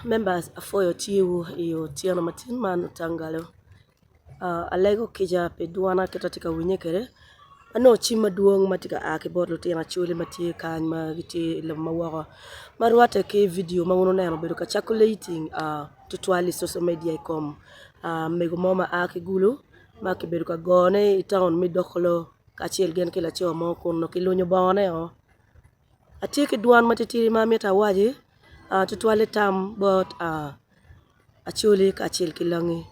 Members apwoyo tiyowu i otyeno matin man otangalo alego kica pi dwona kit ma atye ka winye kwede anongo cim madwong ma tye ka a ki bot lutino acholi ma tye kany ma gitye i lobo ma woko ma rwatte ki vidio ma wun wuneno obedo ka cakulating tutwal i social media i kom mego mo ma a ki Gulu ma kibedo ka gone i taun me Dokolo kacel gin ki laco mo kun onongo kilunyo bongoneo. Atye ki dwan matitidi ma amito awaci tutwalle tam bot Acholi kacel ki Langi.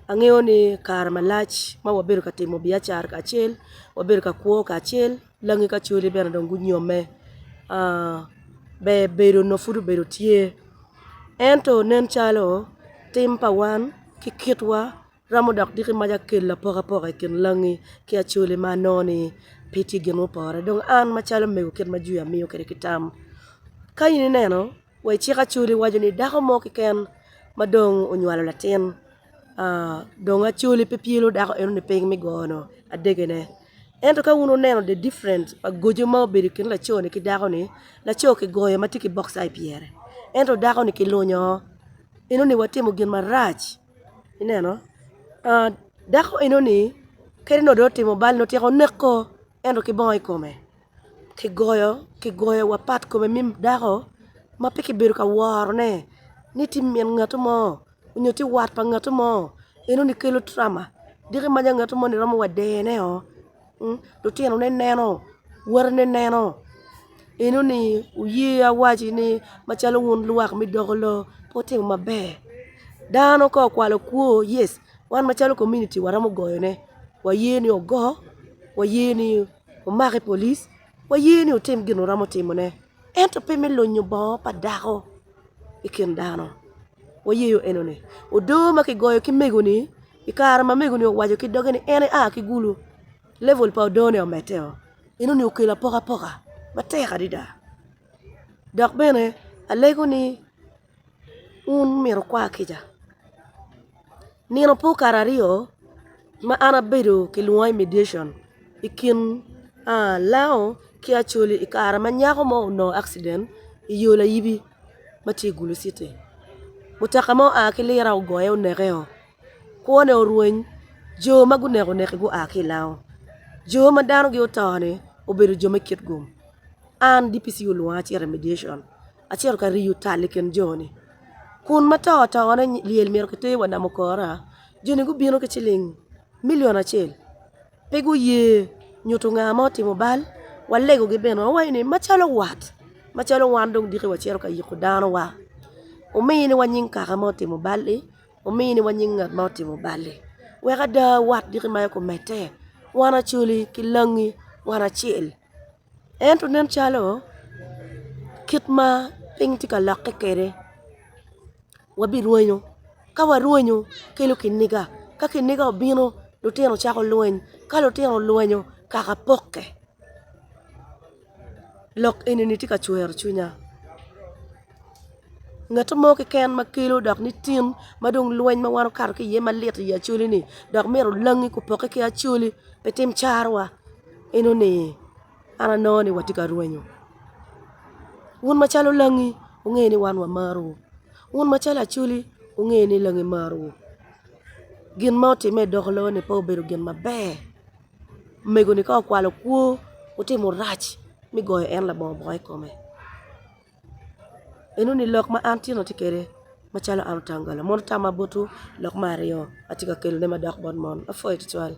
Angeyo ni kare malac ma wabedo ka timo biacara kacel, wabedo ka kwo kacel, Langi ki Acholi bene dong gunyomme ber bedo onongo pud obedo tye ento nen calo tim pa wan ki kitwa Romo dok diki maca kelo apokapoka i kin langi ki acholi ma anongo ni pe tye gin mupore. Dong an macalo mego kit ma jwi amiyo kwede ki tam, ka in ineno wa i cik acholi waco ni dako mo keken ma dong onywalo latin dong acholi pe pyelo dako enoni piny me gono adegene. Ento ka wun wuneno the difference pa goco ma obedo i kin laco-ni ki dako-ni, laco kigoyo ma tye ki bokca i pyere ento dako-ni kilunyo enoni watimo gin marac. Ineno dako enoni kadi nongo dong otimo bal nongo tyeko neko ento ki bongo i kome kigoyo kigoyo wa pat kome me dako ma pe kibedo ka worone ni tye min ngat mo nyo tye wat pa ngat mo enoni kelo trauma diki maca ngat moni romo wa dene o. Lutinone neno, watine neno, enoni oye awaci ni macalo wun lwak me doko loo pe wutimo maber dano ka okwalo kwo yes wan macalo komuniti waromo goyone waye ni ogo waye ni omak i polic waye ni otim gin oromo timone ento pe me lunyo bongo pa dako i kin dano wayeyo enoni odoo ma kigoyo ki mego-ni. I kare ma mego-ni owaco ki doge ni en ea ki Gulu, level pa odoo-ni omedde-o. Enoni okelo apokapoka matek adada. Dok bene alego ni wun myero wukwa kica. Nino pe okato aryo ma an abedo kilwonga i mediation i kin Lango ki Acholi i kare ma nyako mo onongo accident i yo layibi. ma tye i Gulu citi mutoka ma oa ki lira ogoye oneke-o kwone orweny jo ma guneko neki gua ki i lango jo ma danogi oto-ni obedo jo me Kitgum an DPC olwonga acito i mediation acito ka riyo tal i kin jo-ni kun ma to otone lyel myero kiter wa Namukora joni gubino ki ciling milion acel. Pe guye nyuto nga ma otimo bal, walegogi bene wawaco ni macalo wat, macalo wan dong diki wacito ka yiko danowa, wuminiwa nying kaka ma otimo bal-li, wuminiwa nying ngat ma otimo bal-li wek ada wat diki ma aye omedde, wan Acholi ki Langi wan acel. Ento nen calo kit ma piny tye ka lokke kwede wabirwenyo ka warwenyo kelo kiniga ka kiniga obino lutino cako lweny ka lutino olwenyo kaka pokke lok enini tye ka cwero cwinya. Ngat mo keken ma kelo dok ni tin ma dong lweny ma wan okato ki iye malit i Acholi-ni dok myero olangi gupokke ki Acholi pi tim carwa eno-ni an anongo ni watye ka rwenyo. Wun macalo langi wunge ni wan wamarowu, wun macalo Acholi wunge ni langi marowu gin ma otimme i doko lobo-ni pe obedo gin maber mego-ni ka okwalo kwo otimo rac me goyo en labongo bongo i kome. Enoni lok ma an tyen atye kwede macalo an otangala mono tamma botwu lok me aryo atye ka kelone madok bot mon apwoyo tutwal.